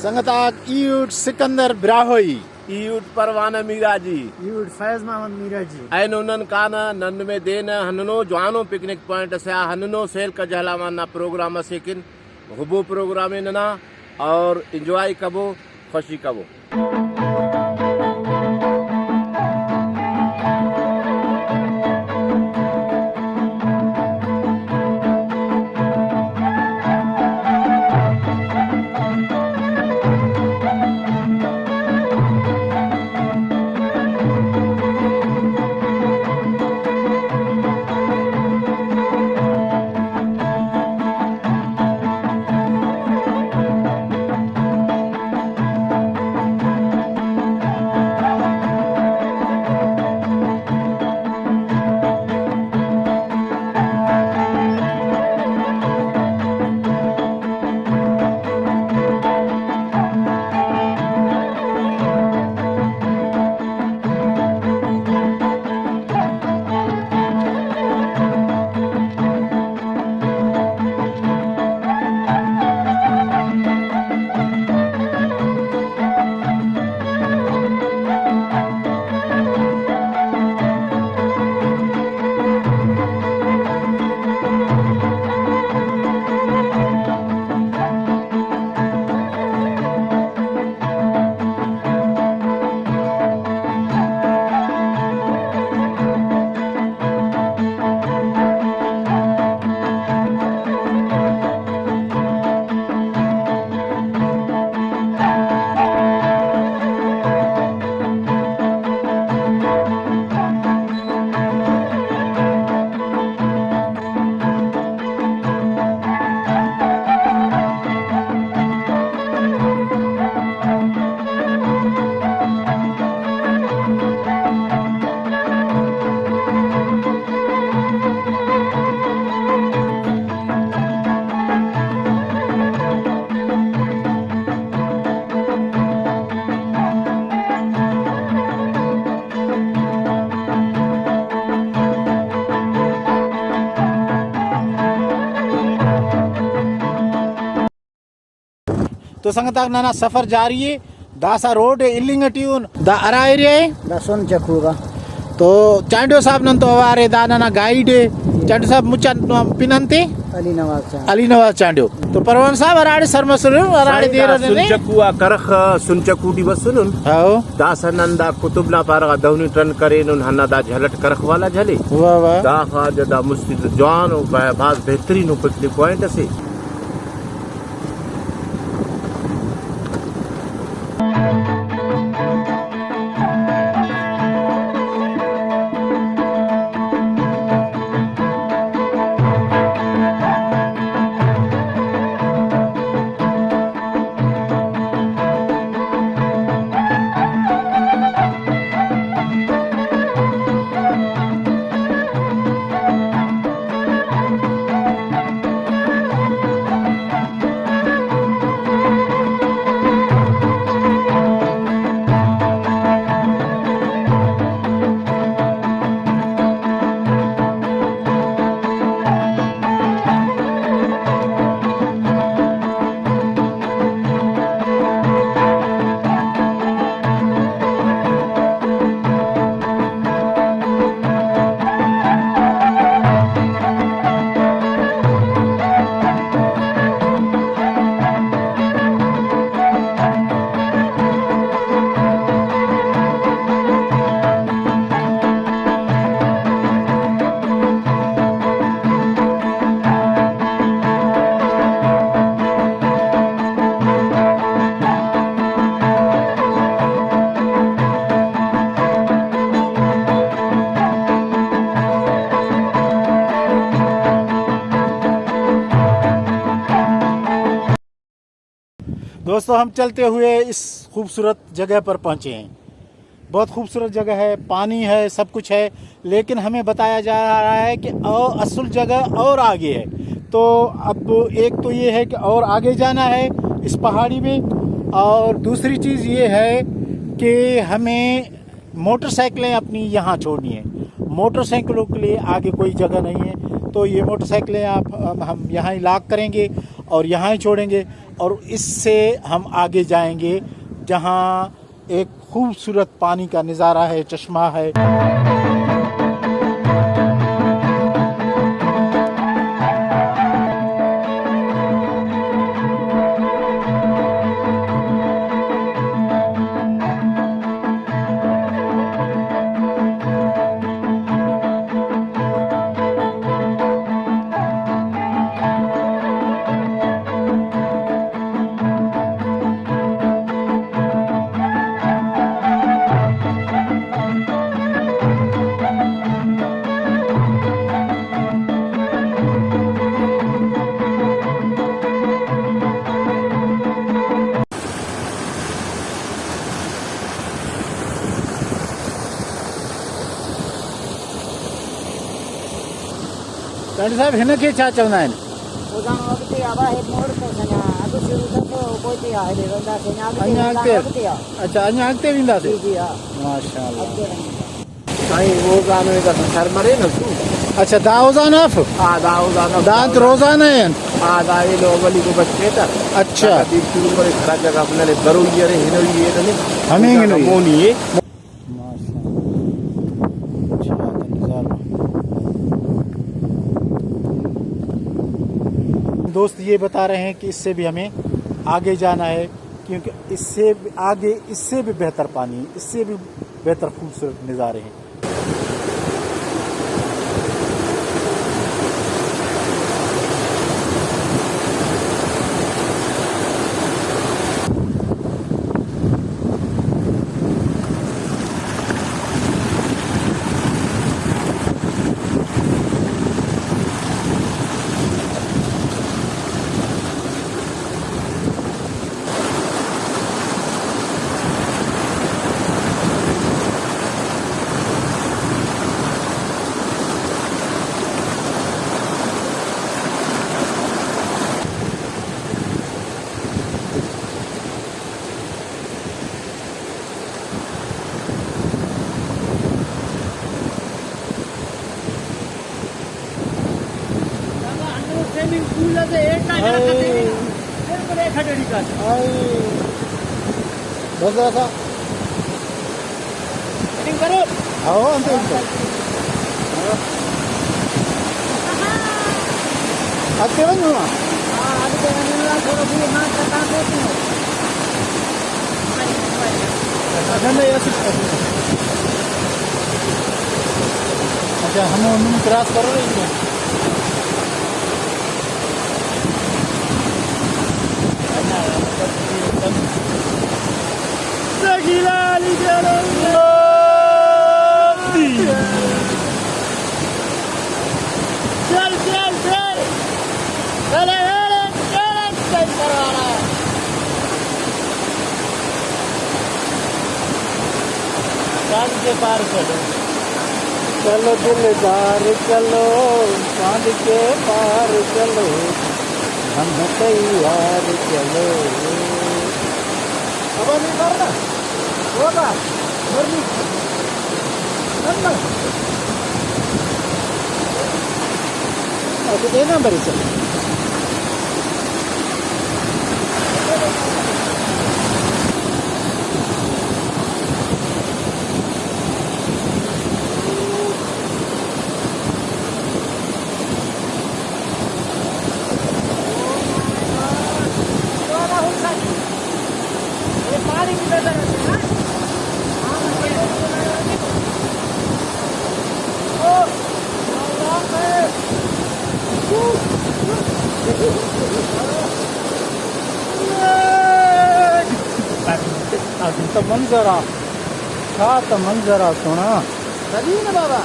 سنگتاک ایوڈ سکندر براهوئي۔ ایوڈ پروانه ميراجي۔ ایوڈ فيض محمد ميراجي۔ اینو نن کانہ نن میں دینہ ہننو جوانو پکنک پوائنٹ اسے آ ہننو سیل کجہلاوان نا پروگرام اسے کن ہبو پروگرام ء ننا اور انجوائے کبو خوشی کبو۔ تو سنگت آک ننا سفر جاری ء داسہ روڈ ء النگ اٹی ان دا ہرا ایریا ء؟ دا سن چکوغا۔ تو چانڈیو صاحب نن تو اوار ء دا ننا گائیڈ ء چانڈیو صاحب مچ پن انت ء؟ علی نواز چانڈیو۔ علی نواز چانڈیو۔ تو پروان صاحب ہراڑے سر مسر ہراڑے دیر سن چکو آ کرخ سن چکو ٹی بسنن داسہ نن دا قطب نا پارہ غا دہنی ٹرن کرینن ہنا دا جھل اٹ کرخ والا جھلے واہ واہ دا خواجہ دا مستی جوان و بھاز بہترین و پکنک پوائنٹ اسے۔ دوستو ہم چلتے ہوئے اس خوبصورت جگہ پر پہنچے ہیں۔ بہت خوبصورت جگہ ہے، پانی ہے، سب کچھ ہے، لیکن ہمیں بتایا جا رہا ہے کہ اصل جگہ اور آگے ہے۔ تو اب ایک تو یہ ہے کہ اور آگے جانا ہے اس پہاڑی میں، اور دوسری چیز یہ ہے کہ ہمیں موٹر سائیکلیں اپنی یہاں چھوڑنی ہیں۔ موٹر سائیکلوں کے لیے آگے کوئی جگہ نہیں ہے، تو یہ موٹر سائیکلیں آپ ہم یہاں ہی لاک کریں گے اور یہاں ہی چھوڑیں گے۔ और इससे हम आगे जाएंगे जहां एक खूबसूरत पानी का नज़ारा है, चश्मा है। ٽنڊ صاحب هن کي ڇا چوندا آهن؟ اوزان اڳتي آ با هي موڙ اٿس اڃا اڳ شروع ته ٿيو پوئتي آ هيڏي وينداسين اڃا اڳتي اڃا اڳتي اڳتي آ اڇا اڃا اڳتي وينداسين جي جي ها ماشاءالله اڳتي وڃون سائين روزانو هي ته سر مري نه سو اڇا دا اوزان اف ها دا اوزان اف دانت روزانه آهن ها دا اي لو ولي کو بچ ته اڇا دي شروع ڪري کڙا جگہ بنلي برو يي ري هن يي نه همينگ نه موني दोस्त ये बता रहे हैं कि इससे भी हमें आगे जाना है क्योंकि इससे भी आगे इससे भी बेहतर पानी है, इससे भी बेहतर खूबसूरत नज़ारे हैं। اڳتي وڃڻو آ. ها اڳتي وڃڻو آ ٿورو بيهه مان ڪٽان ٿو ٿي. अच्छा हम उन्होंने क्रॉस करो रही है। चल चल चल चले चले चले चल करवाना चांद के पार चलो, चलो दिलदार चलो, चांद के पार चलो, हम तैयार चलो। अब नहीं मारना होगा मुरली अगुते ना बरी चल। ته منظر آ، ڇا ته منظر آ سهڻا. سڄي نه بابا.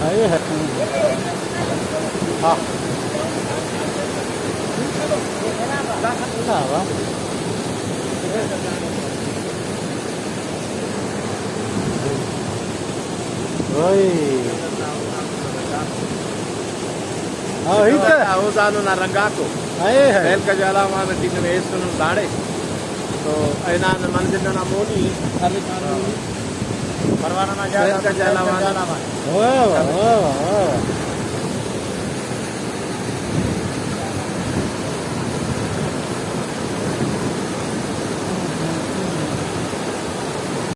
هاء ها ها ओए ها هي ته اوزانو نا رنگاڪو هاء هاء سيل ڪجالا مان ٽين ۾ سن داڙي تو اينا منزل نا موني परवाना सेल का जहलावान। वाह वाह वाह वाह।